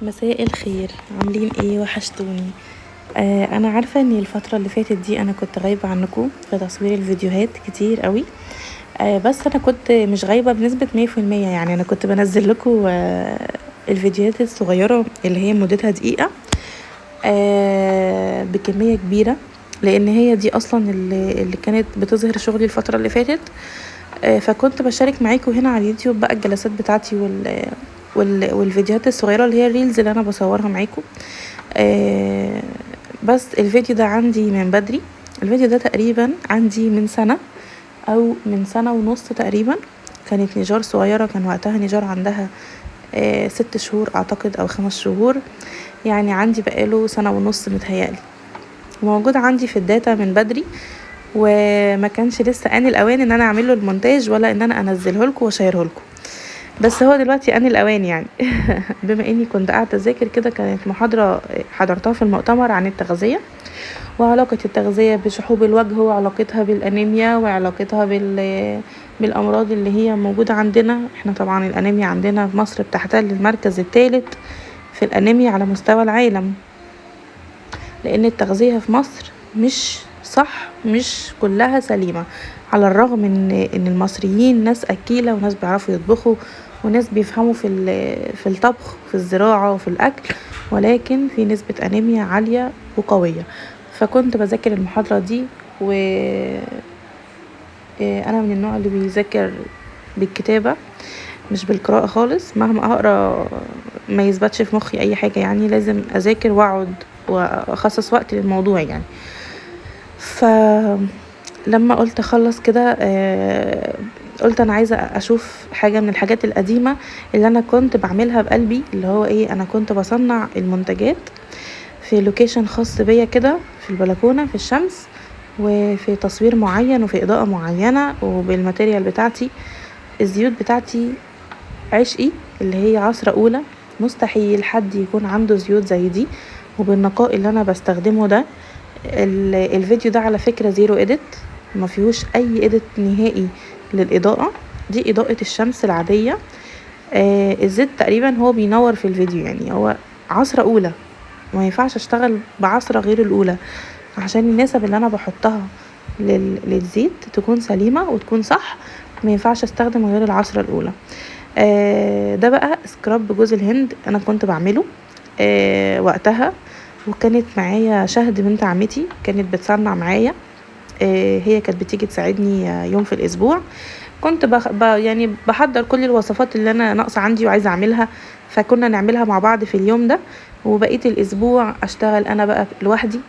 مساء الخير، عاملين ايه؟ وحشتوني. انا عارفه ان الفترة اللي فاتت دي انا كنت غايبة عنكم في تصوير الفيديوهات كتير قوي، بس انا كنت مش غايبة بنسبة 100%. انا كنت بنزل لكم الفيديوهات الصغيرة اللي هي مدتها دقيقة، بكمية كبيرة، لان هي دي اصلا اللي كانت بتظهر شغلي الفترة اللي فاتت. فكنت بشارك معاكم هنا على اليوتيوب بقى الجلسات بتاعتي والفيديوهات الصغيرة اللي هي ال reels اللي انا بصورها معاكم. بس الفيديو ده عندي من بدري، الفيديو ده تقريبا عندي من سنة او من سنة ونص تقريبا. كانت نيجار صغيرة، كان وقتها نيجار عندها 6 شهور اعتقد او 5 شهور، يعني عندي بقاله سنة ونص متهيألي. موجود عندي في ال data من بدري، وما كانش لسه آن الاوان ان انا اعمل له المونتاج ولا ان انا انزله لكم واشيره لكم، بس هو دلوقتي آن الاوان يعني. بما اني كنت قاعدة اذاكر كده، كانت محاضرة حضرتها في المؤتمر عن التغذية وعلاقة التغذية بشحوب الوجه وعلاقتها بالانيميا وعلاقتها بالامراض اللي هي موجودة عندنا. احنا طبعا الانيميا عندنا في مصر بتحتل المركز الثالث في الانيميا على مستوى العالم، لان التغذية في مصر مش صح، مش كلها سليمة، على الرغم ان المصريين ناس اكيله وناس بيعرفوا يطبخوا وناس بيفهموا في الطبخ وفي الزراعة وفي الاكل، ولكن في نسبه انيميا عالية وقويه. فكنت بذاكر المحاضرة دي، و انا من النوع اللي بيذاكر بالكتابة مش بالقراءة خالص، مهما اقرا ما يثبتش في مخي اي حاجة، لازم اذاكر واقعد واخصص وقت للموضوع. فلما قلت اخلص كده، قلت انا عايزه اشوف حاجة من الحاجات القديمة اللي انا كنت بعملها بقلبي، اللي هو ايه، انا كنت بصنع المنتجات في location خاص بيا كده في البلكونه في الشمس، وفي تصوير معين وفي اضاءه معينة وبال material بتاعتي. الزيوت بتاعتي عشقي اللي هي عصره اولى، مستحيل حد يكون عنده زيوت زي دي وبالنقاء اللي انا بستخدمه ده. الفيديو ده على فكرة zero edit، ما فيهوش اي edit نهائي للاضاءة، دي اضاءه الشمس العادية. الزيت تقريبا هو بينور في الفيديو، هو عصره اولى، ما ينفعش اشتغل بعصره غير الاولى عشان النسب اللي انا بحطها للزيت تكون سليمة وتكون صح، ما ينفعش استخدم غير العصره الاولى. ده بقى scrub جوز الهند انا كنت بعمله وقتها، وكانت معايا شهد بنت عمتي كانت بتصنع معايا، هي كانت بتيجي تساعدني يوم في الاسبوع. كنت بحضر كل الوصفات اللي انا ناقصه عندي وعايزه اعملها، فكنا نعملها مع بعض في اليوم ده، وبقية الاسبوع اشتغل انا بقى لوحدي،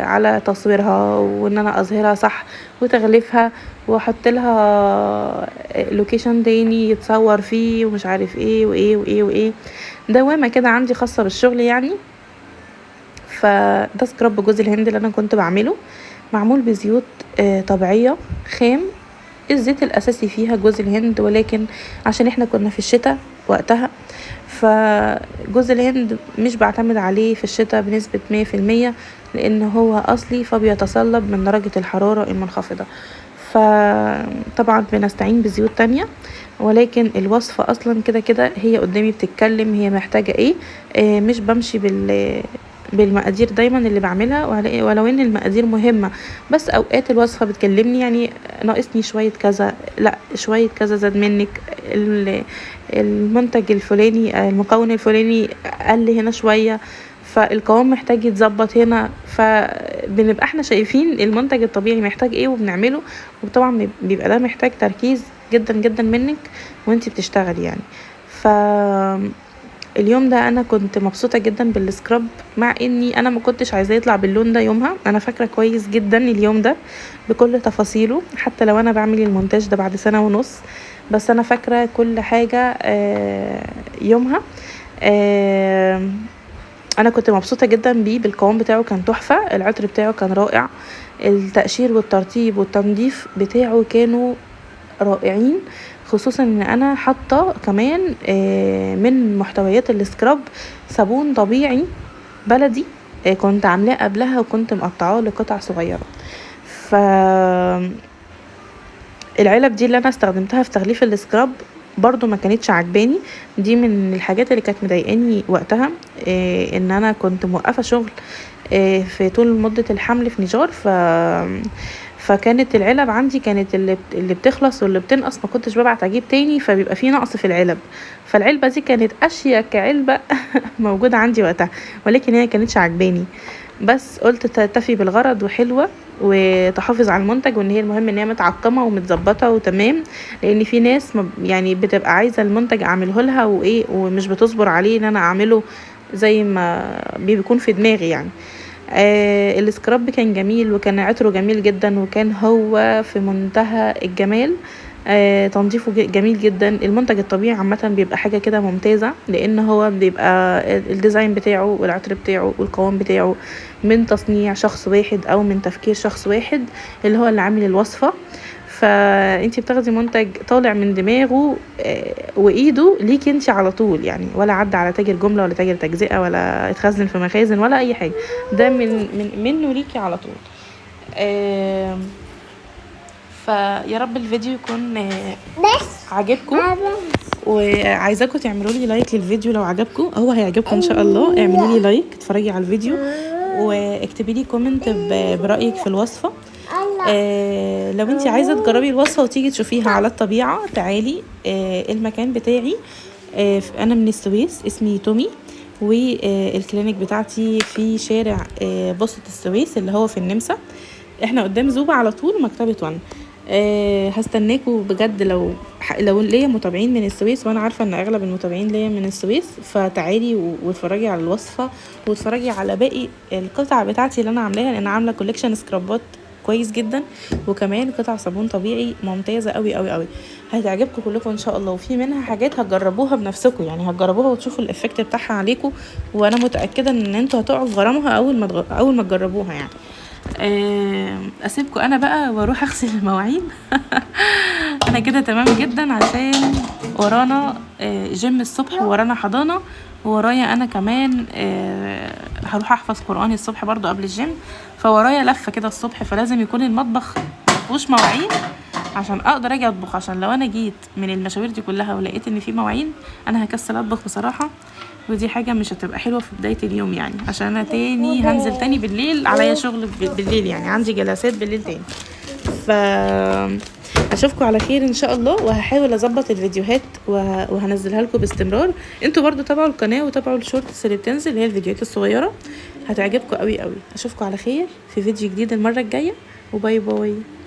على تصويرها وان انا اظهرها صح وتغليفها واحط لها location تاني يتصور فيه ومش عارف ايه وايه وايه وايه، دوامه كده عندي خاصة بالشغل. فده scrub جوز الهند اللي انا كنت بعمله، معمول بزيوت، طبيعية خام، الزيت الاساسي فيها جوز الهند، ولكن عشان احنا كنا في الشتاء وقتها فجوز الهند مش بعتمد عليه في الشتاء بنسبة مية في المية، لان هو اصلي فبيتصلب من درجة الحرارة المنخفضة، فطبعا بنستعين بزيوت تانية، ولكن الوصفة اصلا كده كده هي قدامي بتتكلم هي محتاجة ايه، مش بمشي بالمقادير دايما اللي بعملها، ولو ان المقادير مهمة، بس اوقات الوصفة بتكلمني ناقصني شوية كذا، لا شوية كذا زاد منك، المنتج الفلاني، المكون الفلاني قل هنا شوية، فالقوام محتاج يتظبط هنا، فبنبقى احنا شايفين المنتج الطبيعي محتاج ايه وبنعمله، وطبعا بيبقى ده محتاج تركيز جدا جدا منك وانتي بتشتغلي. ف اليوم ده انا كنت مبسوطة جدا بالسكراب، مع اني انا ما كنتش عايزاه يطلع باللون ده يومها، انا فاكره كويس جدا اليوم ده بكل تفاصيله، حتى لو انا بعمل المونتاج ده بعد سنة ونص، بس انا فاكره كل حاجة، يومها. انا كنت مبسوطة جدا بيه، بالقوام بتاعه كان تحفة، العطر بتاعه كان رائع، التقشير والترطيب والتنظيف بتاعه كانوا رائعين، خصوصا ان انا حاطه كمان، من محتويات السكراب صابون طبيعي بلدي، كنت عاملاه قبلها وكنت مقطعاه لقطع صغيرة. ف العلب دي اللي انا استخدمتها في تغليف السكراب برضو ما كانتش عجباني. دي من الحاجات اللي كانت مضايقاني وقتها، ان انا كنت موقفه شغل في طول مده الحمل في نيجار، فكانت العلب عندي كانت اللي بتخلص واللي بتنقص ما كنتش ببعت اجيب تاني، فبيبقى في نقص في العلب. فالعلبه دي كانت اشيك علبة موجودة عندي وقتها، ولكن هي كانتش عجباني، بس قلت تفي بالغرض وحلوه وتحافظ على المنتج، وان هي المهم ان هي متعقمه ومتظبطه وتمام، لان في ناس يعني بتبقى عايزه المنتج اعمله لها وايه ومش بتصبر عليه ان انا اعمله زي ما بيكون في دماغي يعني. ال scrub كان جميل وكان عطره جميل جدا، وكان هو في منتهى الجمال. تنظيفه جميل جدا. المنتج الطبيعي عامة بيبقى حاجة كده ممتازة، لان هو بيبقى ال design بتاعه والعطر بتاعه والقوام بتاعه من تصنيع شخص واحد او من تفكير شخص واحد اللي هو اللي عامل الوصفة. فانتي بتاخدي منتج طالع من دماغه وايده ليكي انتي على طول يعني، ولا عدى على تاجر جملة ولا تاجر تجزئة ولا اتخزن في مخازن ولا اي حاجة، ده من منه ليكي على طول. فيا رب الفيديو يكون عجبكم، وعايزاكم تعملوا لي like للفيديو لو عجبكم، هو هيعجبكم ان شاء الله. اعملوا لي like، اتفرجي على الفيديو واكتبي لي comment برايك في الوصفة. لو انت عايزه تجربي الوصفة وتيجي تشوفيها على الطبيعة تعالي المكان بتاعي. انا من السويس، اسمي تومي، وال clinic بتاعتي في شارع بوسطة السويس اللي هو في النمسا، احنا قدام زوبة على طول، مكتبة وان. هستناكوا بجد. لو ليا متابعين من السويس، وانا عارفه ان اغلب المتابعين ليا من السويس، فتعالي واتفرجي على الوصفة واتفرجي على باقي القطع بتاعتي اللي انا عاملاها، لان انا عامله collection سكرابات كويس جدا، وكمان قطع صابون طبيعي ممتازة قوي قوي قوي، هتعجبكم كلكم ان شاء الله. وفي منها حاجات هتجربوها بنفسكم، يعني هتجربوها وتشوفوا ال effect بتاعها عليكم، وانا متاكدة ان انتوا هتقعوا في غرامها اول ما تجربوها يعني. اسيبكم انا بقى واروح اغسل المواعين. انا كده تمام جدا، عشان ورانا جيم الصبح، وورانا حضانة، وورايا انا كمان هروح احفظ قرآني الصبح برضو قبل الجيم، فورايا لفه كده الصبح، فلازم يكون المطبخ مفيهوش مواعين عشان اقدر اجي اطبخ. عشان لو انا جيت من المشاوير دي كلها ولقيت ان في مواعين انا هكسل اطبخ بصراحة، ودي حاجة مش هتبقى حلوة في بداية اليوم يعني، عشان انا تاني هنزل تاني بالليل، عليا شغل بالليل يعني، عندي جلسات بالليل تاني. ف اشوفكم على خير ان شاء الله، وهحاول اظبط الفيديوهات وهنزلها لكم باستمرار. انتوا برضو تابعوا القناة وتابعوا ال shorts اللي بتنزل اللي هي الفيديوهات الصغيرة، هتعجبكم قوي قوي. اشوفكم على خير في فيديو جديد المرة الجاية، و bye bye.